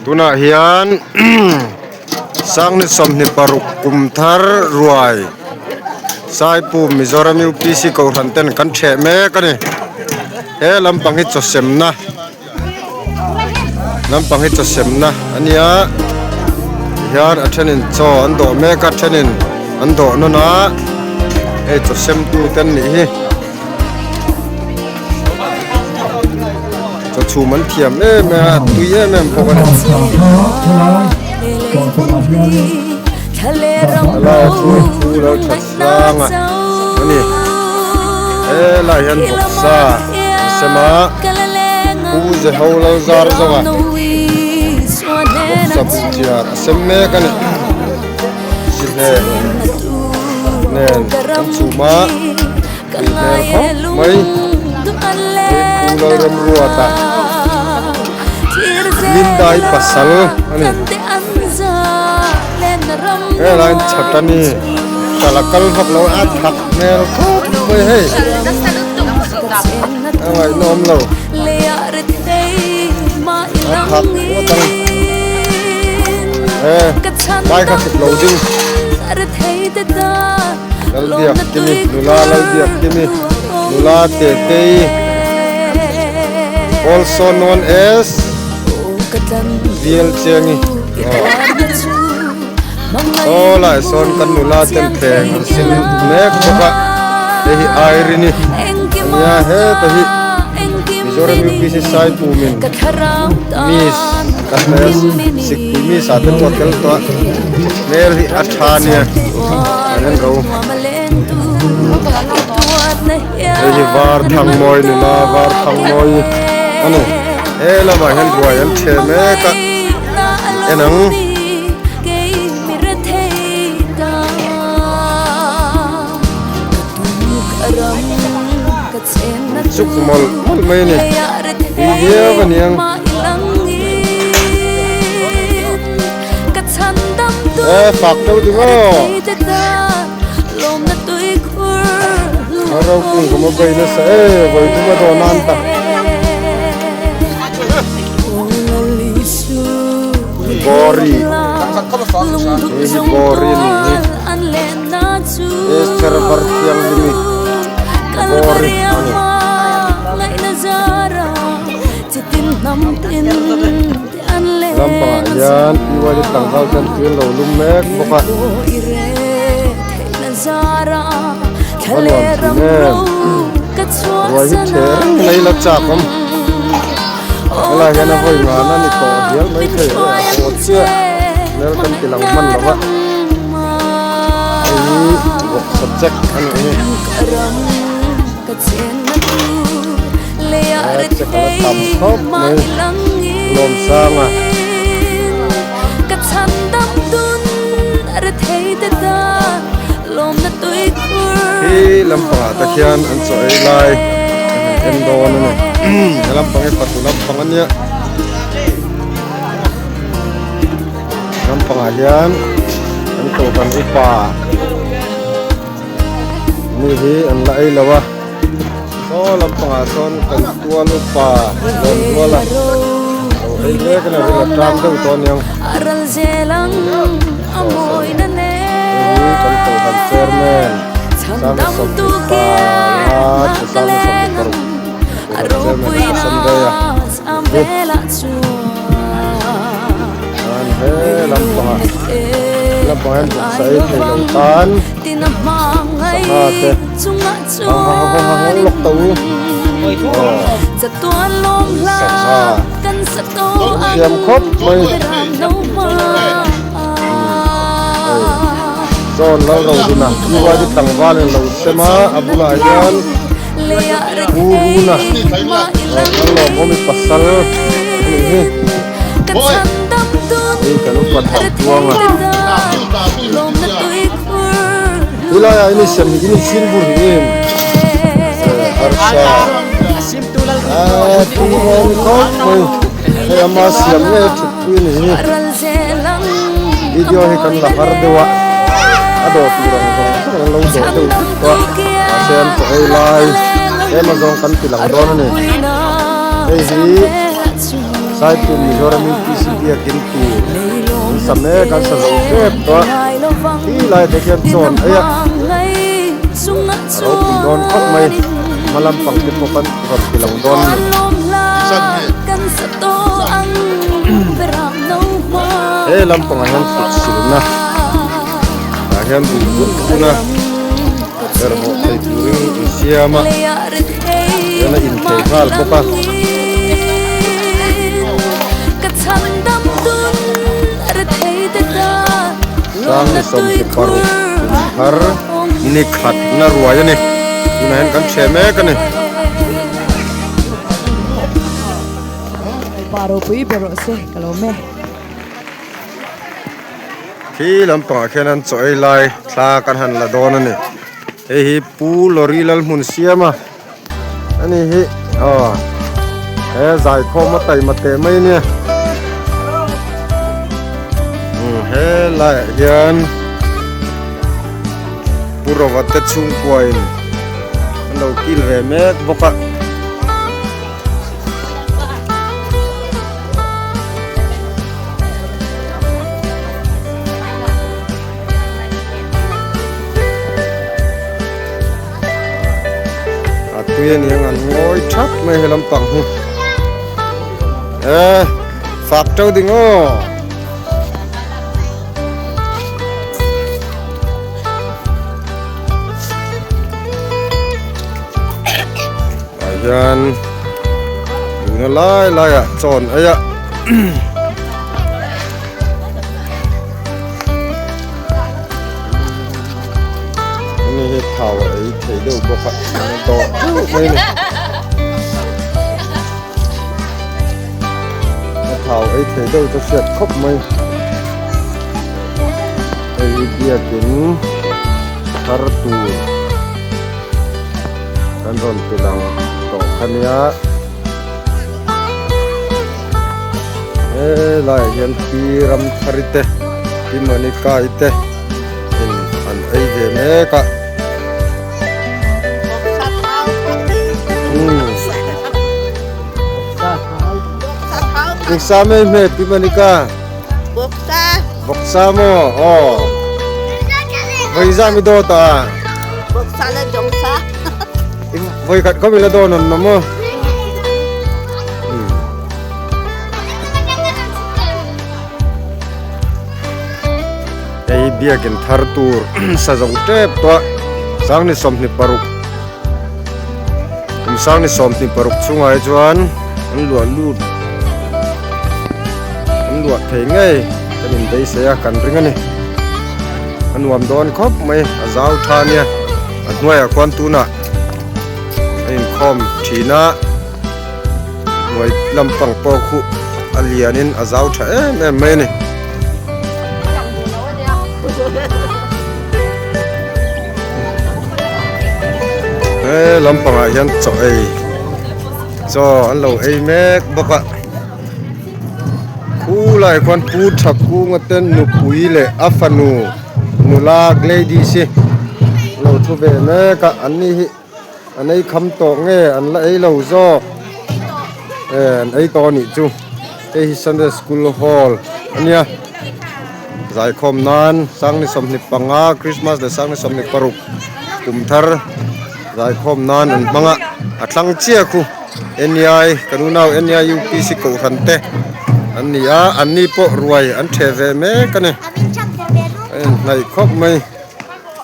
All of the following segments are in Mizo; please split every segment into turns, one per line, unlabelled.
Tunah hian Sangni 26 kum thar ruai Saipu Mizoram UPC Kohhran ten kan theh mek a ni. He lampang hi chawsemna lampang hi chawsemna a nia tihian a thenin chaw an dawh mek a thenin an dawh nawn a hei chawsem tu te an nih hi. Chaw chhum an thiam em em a tui em em bawk a ni. Helai chu thu lo that sang a ani helai hian vawksa an sem a pu ze ho lo zar zawk a vawksa buh chiar a sem mek a ni zihne nen an chhum a. Tui hmel khawp mai hei Pu Lalremruata Lindai pasal a ni helai in chhatani kal a kal vak lo a thak hmel khawp mai hei a ngaihnawm lo a thak ngawt ang e lai kha hruk lo ding. Lalbiak Kimi nula Lalbiak Kimi nula Tetei also known as Bialchengi aw lai sawn kan nula ten thleng an sil mek bawk a hei hi Irene ania heta hi Mizoram UPC Saipumin Miss kan Sikpui Miss ah te pawh a tel tawh a. Hmel hi a tha nia an en ro hei hi var thang mawi nula var thang mawi a ni he lamah hian ruai an chhe mek a en ang. Chuk mawlh mawlh mai a ni tui viau a niang. E fak deuh ding aw a ropui ka mobile nasa e vawi thum a dawn nan ta Bori hei hi Bori a nih hi Esther Varthianglimi Bori a ni. Lampangah hian Iwali tlangval chuan tui an lo lum mek bawk a, a va nuam thin em, ruai hi chhe reng mai la chak awm, helai hian a vawi ngan a ni tawh hial mai thei a haw chiah hmel kan ti lang hman lo va, hei hi vawksa check a nih hi. A check a la tam khawp mai Lawmsanga. Khi lampangah te khian an chaw ei lai an han en dawn a ni he lampang hi fatu lampang a nia lampangah hian an kohhran upa Mi hi an la ei lo a saw lampangah sawn kan tual upa rawn rual a lo ei mek a ni ring a ṭam deuh tawh aniang hei hi kan kohhran chairman Sanga 25 chu Sanga 26 kohhran chairman a Sunday a chuan he lampangah lampangah hian bawksa ei thei lo tan. Sangha te ha ha ha ha ha lawk tawh u aw sangha thiam khawp mai hei zawn lo ro dun a BYD tlangval in lo sem a a bulah hian pu runa kan lawmawm i pasal a nih hi hei kan upa thar tuang a. Helai ah hian sem hi in sin bur hi em harsa a tui ngawm khawp mai hei ama siam nge thut pui a ni hi video hi kan la har deuh a a dawh tur ang zawng zawng an lo dawh deuh vek tawh a mahse an chaw ei lai tlem azawng kan ti lang dawn a ni hei hi. Saipum Mizoram UPC biakin tur an sa mek an sa zo tep tawh a, khi lai te khian chawn ei a, a ropui dawn khawp mai, hma lampang te pawh kan rawn ti lang dawn a ni. He lampangah hian kut silna ah hian duh vut vun a, herhawh thei turin an siam a. Hian a inthei nghal bawk a. Sangni 26 kum thar ni khat na ruai a ni. Tunah hian kan ṭhe mek a ni. Khi lampangah khian an chaw ei lai thla kan han la dawn a ni. Hei hi Pu Lawri Lalhmunsiama ani hi aw he zaikhawm a taima teh mai ania umm he laiah hian Pu Rova te chhungkua in an lo kil ve mek bawk a. A tui a ni ang an ngawi thap mai he lampang hi e fak teuh ding aw. Tah hian luna lai lai ah chawn ei a. Hemi hi thau a ei thei deuh bawk a an dawh deuh mai a ni a thau ei thei deuh chu hriat khawp mai hei hi biakin thar tur kan rawn ti lang tawh kha nia. Helaiah hian pi Ramthari te pi Monica-i te in an ei ve mek a. Vawksa mai hme pi Monica.
Vawksa.
Vawksa maw aw. Vawiza mi dawt a.
Vawksa le jawngsa.
Vawikhat khawp ila dawn an awm maw. Hei biakin thar tur sa zo tep tawh a sangni 26 kum sangni 26 chungah hi chuan an luah lut an luah thei ngei kan inbeisei a kan ring a ni a nuam dawn khawp mai a zau tha ania a hnuaiah khuan tunah a inkhawm thin a. Hnuai lampang pawh khu a lianin a zau tha em em mai a ni. He lampangah hian chaw ei chaw an lo ei mek bawk a khulai khuan pu tha kunga te nupui leh a fanu nula Gladys hi a lo thu ve mek a an ni hi. An ei kham tawh nge an la ei lo zawk e an ei tawh anih chu hei hi Sunday school hall ania zaikhawm nan sangni 25 Christmas leh sangni 26 kum thar zaikhawm nan an hmang a a thlang chiah khu NEI kan unau NEI UPC kohhran te an ni a an ni pawh ruai an theh ve mek a ni a inhnaih khawp mai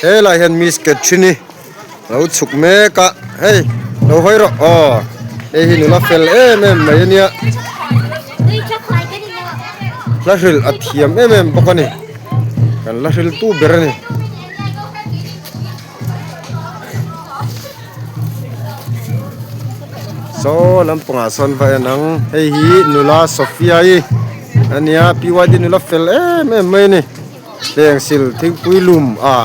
helaiah hian miss Catherine-i. Lo chhuk mek a hei lo hawi rawh aw hei hi nula fel em em mai ania hla hrilh a thiam em em bawk a ni kan la hrilh tu ber a ni. Saw lampangah sawn va en ang hei hi nula Sophia-i ania PYD nula fel em em mai a ni. Lengsil thingpui lum a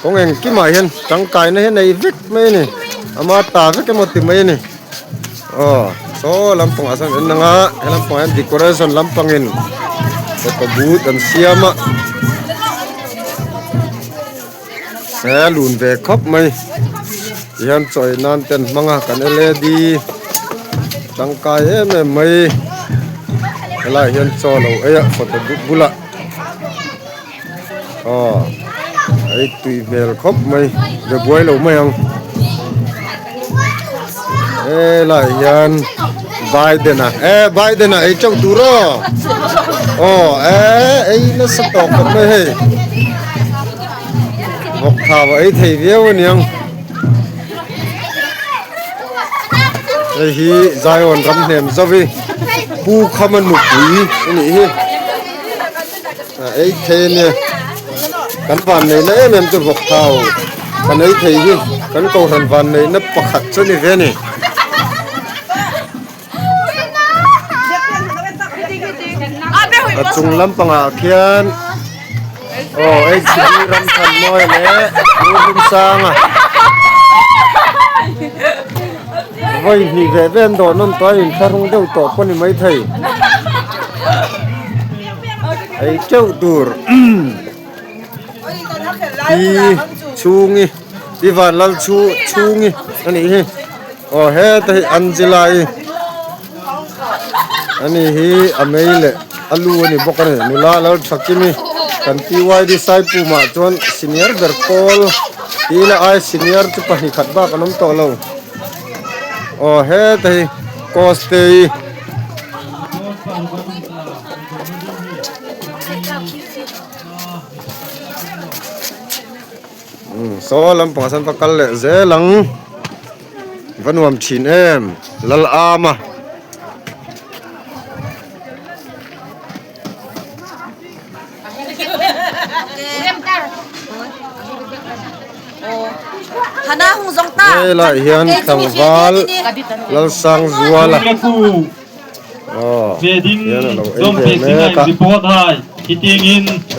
kawng engkimah hian tangkaina hi a nei vek mai a ni ama ta vek emaw ti mai a ni aw saw lampangah sawn en ang a he lampangah hian decoration lampangin pawpaw but an siam a he a lun ve khawp mai tihian chawi nan te an hmang a kan L A D tangkai em em mai. Helaiah hian chaw lo ei a photo bulah aw ei tui hmel khawp mai be buai lo mai ang helaiah hian Biden a e Biden a ei teuh tur aw aw e ei nasa tawk khawp mai hei vawk thau a ei thei viau aniang. Hei hi Zion ram hnem zovi Pu Khama nupui a nih hi a ei thei ania kan van neihna em em chu vawk thau kan ei thei hi kan kohhran van neihna pakhat chu a ni ve a ni. A chung lampangah khian aw HB Ramthanmawia leh Lurhumsanga vawi hnih ve ve an dawh nawn tawh a inthlahrung deuh tawh pawh a ni maithei ei teuh tur pi chhungi pi vanlal chhungi a nih hi. Aw heta hi Angela-i ani hi a mei leh a lu a ni bawk a ni nula lo tha kim i kan PYD Saipum ah chuan senior ber pawl tih ila ai senior chu pahnih khat bak an awm tawh lo aw heta hi Costei. Saw lampangah sawn va kal leh zel ang va nuam thin em lal am a. Helaiah hian tlangval Lalsangzuala aw hian a lo ei ve mek a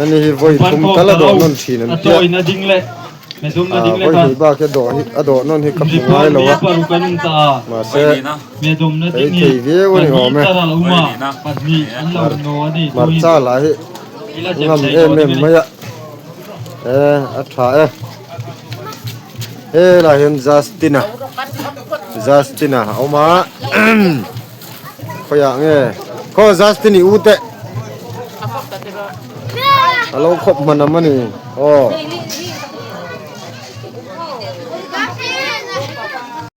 ani hi vawi thum tal a dawh nawn thin an tia ah vawi hnih bak hi a dawh hi a dawh nawn hi ka hmu ngai lo a mahse ei thei viau a ni awm e hmarcha lah hi ngam em em mai a e a tha e. Helaiah hian Justin-a Justin-a a awm a khawiah nge khaw Justin i u teh a lo khawp hman ang a ni aw.